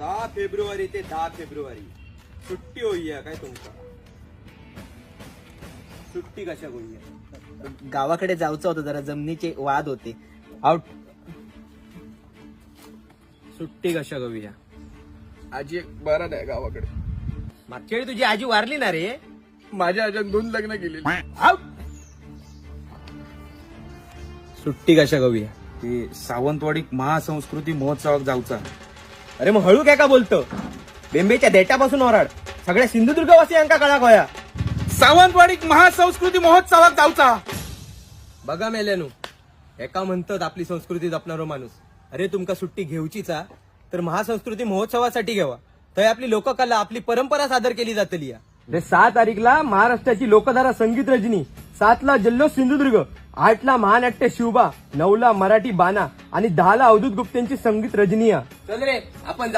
6 फेब्रुवारी ते 10 फेब्रुवारी सुट्टी होई काय तुमका? सुट्टी कशा होई? गावाकडे जायचं होतं, जरा जमिनीचे वाद होते. आउट. सुट्टी कशा करूया? आजी बरा नाही गावाकडे. मागच्या वेळी तुझी आजी वारली ना रे. माझ्या आज्यान दोन लग्न केलेली. आउट. सुट्टी कशा करूया? ते सावंतवाडी महासंस्कृती महोत्सवाक जाऊचा. अरे, मग हळू काय का बोलतो? बेंबेच्या देटापासून ओराड, सगळ्या सिंधुदुर्गवासियांका कळा गोया. सावंतवाडी महासंस्कृती महोत्सवाक जाऊचा. बघा मेल्यानू, एका म्हणतात आपली संस्कृती जपणारो माणूस. अरे, तुमका सुट्टी घेऊचीचा तर महासंस्कृती महोत्सवासाठी घ्यावा. थंय आपली लोककला, आपली परंपरा सादर केली जातली. अरे, 6 तारीखला महाराष्ट्राची लोकधारा संगीत रजनी, 7ला जल्लोष सिंधुदुर्ग, 8ला महानाट्य शिवबा, 9ला मराठी बाना आणि 10ला अवधूत गुप्तेंची संगीत रजनी. चल रे, आपण.